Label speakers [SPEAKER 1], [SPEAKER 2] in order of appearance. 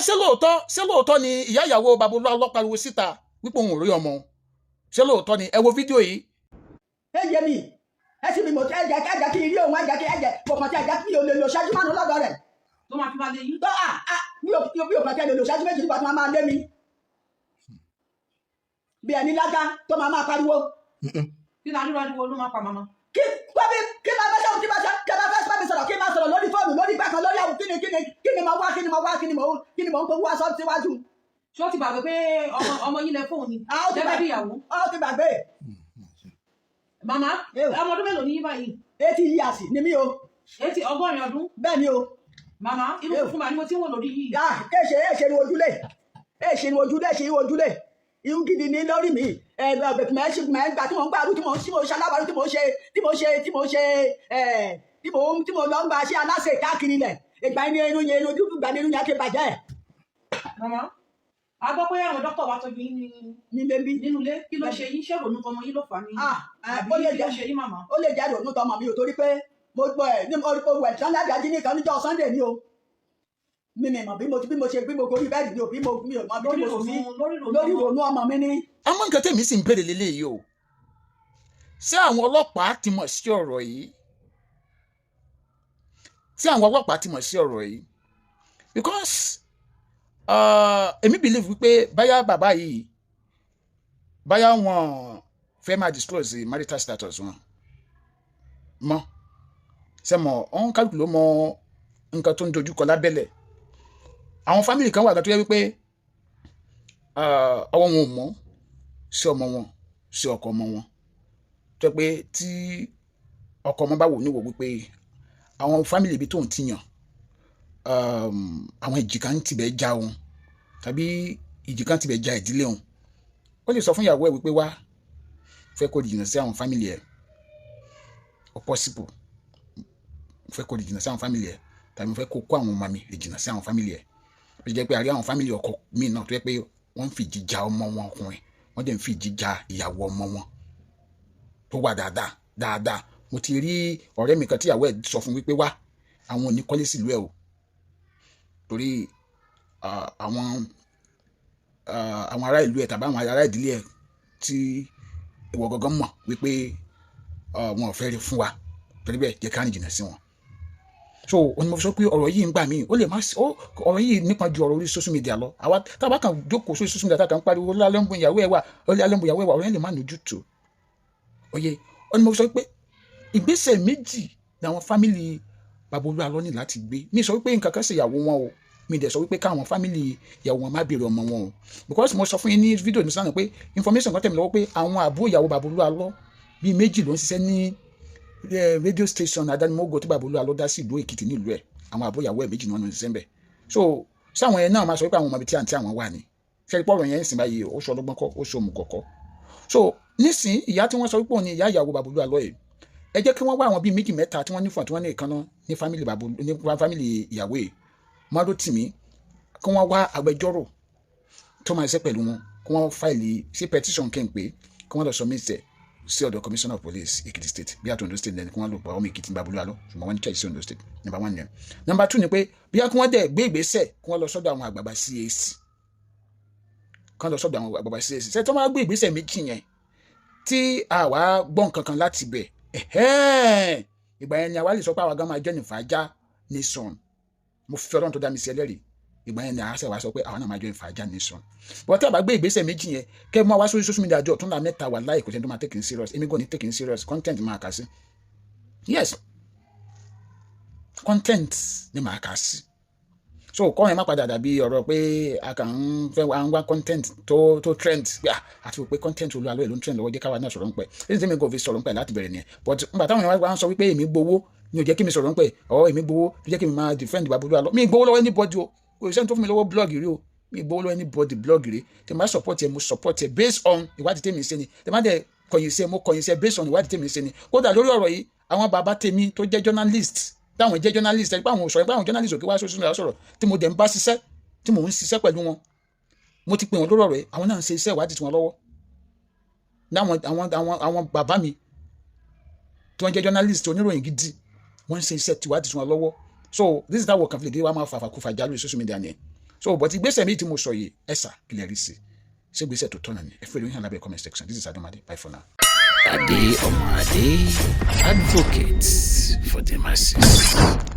[SPEAKER 1] Ṣé lóòótọ́ ni ìyá ìyàwó Bàbá Olú Alọ́ pariwo síta wípé òun ò rí ọmọ òun? Ṣé lóòótọ́ ni? Ẹ wo fídíò yìí.
[SPEAKER 2] Ẹ yé mi, ẹ sì mi mọ̀, ẹ jẹ́ kí n rí òun, ẹ jẹ́ kí ẹ jẹ́ kò kàn tí ẹ jẹ́ kí mi ò lè lo ṣáájú 5 lọ́dọ̀ rẹ̀.
[SPEAKER 3] Tó máa fi máa lé yín.
[SPEAKER 2] Tó à à mi ò kàn tí ẹ lè lo ṣáájú 2 nígbà tó máa máa lé mi bí ẹni lágá tó máa máa pariwo.
[SPEAKER 3] Kí ni ariwo ló máa pa màmá?
[SPEAKER 2] Kí kọ́bí kí máa bá sọ̀rọ̀, kí máa sọ kí máa fẹ́ bá mi sọ̀rọ̀, kí máa sọ̀rọ̀ lórí fóònù, lórí ìgbà kan, lórí àwọn kíni mo wá, kíni mo wá, kíni mo ń gbowó wá sọ síwájú.
[SPEAKER 3] Ṣé ó ti gbàgbé pé ọmọ yín lẹ fóònù ni?
[SPEAKER 2] Ah, ó ti
[SPEAKER 3] gẹ́gẹ́
[SPEAKER 2] gbàgbé.
[SPEAKER 3] Bí ìyàwó.
[SPEAKER 2] Ó ti gbàgbé.
[SPEAKER 3] Màmá,
[SPEAKER 2] Ew.
[SPEAKER 3] ọmọ ọdún mélòó ni yín báyìí?
[SPEAKER 2] 80 years ni mí o.
[SPEAKER 3] 80, 80 ọdún.
[SPEAKER 2] Bẹ́ẹ̀ ni o.
[SPEAKER 3] Màmá, inú
[SPEAKER 2] Ew.
[SPEAKER 3] funfun màá ni mo ti ń wò lórí yìí.
[SPEAKER 2] Ah, èṣe ni ojúlé, èṣe ni ojúlé, èṣe ni ojúlé, irun gidi ní lórí mi. Ẹ ẹ mẹ ṣe mẹ gbà tí mò ń gbàrú, tí mò ń ṣe alábàárù, tí mò ń ṣe ẹ tí mò ń lọ ń gba ṣe aláṣẹ káàkiri lẹ̀, ìgbà yẹn inú yẹn, inú dúdú, gbà ní inú yẹn ké bàjẹ́.
[SPEAKER 3] Màmá, a gbọ́ pé àwọn dókítà wa tọ́jú yín ní
[SPEAKER 2] nílé bí.
[SPEAKER 3] Nínú ilé. Kí ló ṣe yín? Ṣé ìrònú tọmọ yín ló fà á ní?
[SPEAKER 2] Ah, ẹ,
[SPEAKER 3] Àbí
[SPEAKER 2] ó lè
[SPEAKER 3] kí ló
[SPEAKER 2] jẹ́
[SPEAKER 3] ṣe yín, màmá?
[SPEAKER 2] Ó lè jẹ́ ìrònú tọmọ mi ò, torí pé mo gbọ́ ẹ ní mo wẹ̀ tán ládàájí nìkan níjọ́ Sunday ni o. Mi mọ̀ bí mo bí mo ṣe bí mo gorí bẹ́ẹ̀dì ni o, bí mo mi ò mọ bí
[SPEAKER 3] Lórí
[SPEAKER 2] mo sùn sí.
[SPEAKER 3] ìrònú, lórí ìrònú
[SPEAKER 2] Lórí
[SPEAKER 3] ọmọ.
[SPEAKER 2] ìrònú ọmọ mi ní.
[SPEAKER 1] Àmọ́ nǹkan tẹ̀mí sì ń béèrè lélẹ́yìí o, ṣé àwọn ọlọ́pàá ti mọ̀ sí ọ̀rọ̀ yìí? Tí àwọn ọlọ́pàá ti mọ̀ sí ọ̀rọ̀ yìí, because èmi believe wípé báyà bàbá yìí, báyà wọn fẹ́ máa disclose marital status wọn mọ́. Sẹ́mọ̀ ọ̀hún, kálukú ló mọ nǹkan tó ń dojúkọ lábẹ́lẹ̀. Àwọn family kan wà tó yẹ wípé ọwọ́ wọn ò mọ́ sí ọmọ wọn, sí ọkọ ọmọ wọn, tó yẹ pé tí ọkọ ọmọ bá wò níwò wípé àwọn family ibi tóun ti yàn, àwọn ìjì kan tibẹ̀ já òun tàbí ìjì kan tibẹ̀ já ìdílé òun, ó lè sọ fún ìyàwó ẹ̀ wípé, "Wá fẹ́ kó jìnnà sí àwọn family ẹ̀." Ó possible. "Fẹ́ kó jìnnà sí àwọn family ẹ̀," tàbí, "Mo fẹ́ kó kó àwọn ọmọ mi lè jìnnà sí àwọn family ẹ̀." Ó jẹ́ pé a rí àwọn family ọkọ míì náà tó yẹ pé wọ́n ń fi ìjì já ọmọ wọn ọkùnrin, wọ́n dẹ̀ ń fi ìjì já ìyàwó ọmọ wọn tó wà dáadáa dáadáa. Mo ti rí ọ̀rẹ́ mi kan tíyàwó ẹ̀ sọ fún wípé, "Wá, àwọn ò ní kọ́lé sílùú ẹ̀ o, torí àwọn ará ìlú ẹ̀ tàbí àwọn ará ìdílé ẹ̀ tí ìwọ gangan mọ̀ wípé wọn ò fẹ́ rí fún wa, torí bẹ́ẹ̀, jẹ́ ká rìn jìnnà sí wọn." So òní mo fi sọ pé ọ̀rọ̀ yìí ń gbà mí, ó lè má sí ọ̀rọ̀ yìí nípa ju ọ̀rọ̀ orí social media lọ. Àwa tá a bá kàn jókòó sórí social media, tá a kàn ń pariwo lálẹ́ǹbù ìyàwó ẹ̀ wà, lálẹ́ǹbù ìyàwó ẹ̀ wà, ọ̀rọ̀ yẹn lè má lójútùú. Oye, òní mo fi sọ pé ìgbésẹ̀ méjì ni àwọn family Bàbá Olú Alọ́ ní láti gbé. Mi sọ wípé nǹkan kan ṣe ìyàwó wọn o, mi dẹ̀ sọ wípé káwọn family ìyàwó wọn má béèrè ọmọ wọn o, because mo sọ fún yín ní fídíò mi sánà pé information kan tẹ̀ mí lọ́wọ́ pé àwọn àbúrò ìyàwó Bàbá Olú Alọ́ bíi méjì ló ń ṣiṣẹ́ ní radio station Adánimógo tí Bàbá Olú Alọ́ dá sí ìlú Èkìtì nílùú ẹ̀. Àwọn àbúrò ìyàwó ẹ̀ méjì ni wọ́n ń ṣiṣẹ́ ń bẹ̀. So sáwọn yẹn náà máa sọ wípé àwọn ọmọ ibi tí àǹtí àwọn wà ní ṣẹ́ni pọ̀rọ̀ yẹn ń sìn báyìí, ó sọ ọlọ́gbọ́n kọ́, ó sọ òmùgọ̀. So nísìn, ìyá tí wọ́n sọ wípé òun ni ìyá ìyàwó Bàbá Olú Alọ́ yìí, ẹ jẹ́ kí wọ́n wá àwọn bíi méjì mẹ́ta tí wọ́n ní fún àti wọ́n ní ìkànnà ní family bàbá, ní family ìyàwó yìí Mádótìmí, kí wọ́n wá agbẹjọ́rò tó máa ṣe pẹ̀lú wọn, kí wọ́n file sí petition, kí n pè kí wọ́n lọ submit ẹ̀ sí ọ̀dọ̀ Commissioner of Police, Ekiti State, bí àti Ondo State lẹ́nu kí wọ́n lò bá ọmọ Èkìtì ní Bàbá Olú Alọ́, ṣùgbọ́n wọ́n ní charge sí Ondo State. Number one yẹn. Number two ni pé bí kí wọ́n dẹ̀ gbé ìgbésẹ̀, kí wọ́n lọ sọ́dọ̀ àwọn àgbààgbà CAC, kí wọ́n lọ sọ́dọ̀ àwọn àgbààgbà CAC. Ṣé tó máa gbé ìgbésẹ̀ méjì yẹn tí àwa gbọ́ nǹkan kan láti bẹ̀, ìgbà yẹn ni àwa lè sọ pé àwa gan máa jẹ́ nìfàájà nation. Mo fi Ọlọ́run tó dá mi sí ẹlẹ́rìí, ìgbà yẹn ni àá ṣe wá sọ pé àwa náà máa join Fàájà Nation. But tí a bá gbé ìgbésẹ̀ méjì yẹn, kẹ́ ẹ mú wa sórí social media àjọ ọ̀túnla mẹ́ta wà láì, kò sẹ́ni tó máa take it serious. Èmi gan ní take it serious. Content máa kà sí. Yes, content ni màá kà sí. So kọ́ yẹn má padà dàbí ọ̀rọ̀ pé a kàn ń fẹ́ à ń wá content tó trend gbà àti pé content Olú Alọ́ ló ń trend lọ́wọ́, jẹ́ káwa náà sọ̀rọ̀ ń pẹ́. Èyí tí mi kò fi sọ̀rọ̀ ń pẹ́ láti bẹ̀rẹ̀ nìyẹn. But nígbà táwọn èèyàn wá ń sọ wípé èmi gbowó ni ò jẹ́ kí mi sọ̀rọ̀ ń pẹ́ ọ̀, èmi gbowó ló jẹ́ kí mi máa defend Bàbá Olú Alọ́. Mi gbowó lọ́wọ́ anybody o. Kò sẹ́ni tó fún mi lọ́wọ́ blog rí o. Mi gbowó lọ́wọ́ anybody blog rí. Tí mo bá support ẹ, mo support ẹ based on ìwádìí tèmi ṣe ni. Tí mo bá dẹ̀ kọ̀yìn sí ẹ, mo kọ̀yìn sí ẹ based on ìwádìí tèmi ṣe ni. Kódà lórí ọ̀rọ̀ yìí, àwọn bàbá tèmi tó jẹ́ journalist, táwọn jẹ́ journalist, ẹni pé àwọn sọ̀rọ̀, pé àwọn journalist òkè wá sórí sọ̀rọ̀ sọ̀rọ̀ tí mo dẹ̀ ń bá ṣiṣẹ́, tí mò ń ṣiṣẹ́ pẹ̀lú wọn, mo ti pè wọ́n lórí ọ̀rọ̀ yìí. Àwọn náà ń ṣe iṣẹ́ ìwádìí tiwọn lọ́wọ́. Láwọn àwọn bàbá mi tí wọ́n jẹ́ journalist, oníròyìn gidi, wọ́n ń ṣe iṣẹ́ tìwádìí tiwọn lọ́wọ́. So this is how we can fi lè dé wá máa fàfà kúfà já lórí social media nìyẹn. So but ìgbésẹ̀ mi tí mo sọ yìí, ẹ sà kílẹ̀ rí sí, ṣé ìgbésẹ̀ tó tọ̀nà ni? Ẹ fẹ́ lóyún lábẹ́ comment section. This is Adumade, bye for now.
[SPEAKER 4] Ade Omoade, advocate for the masses.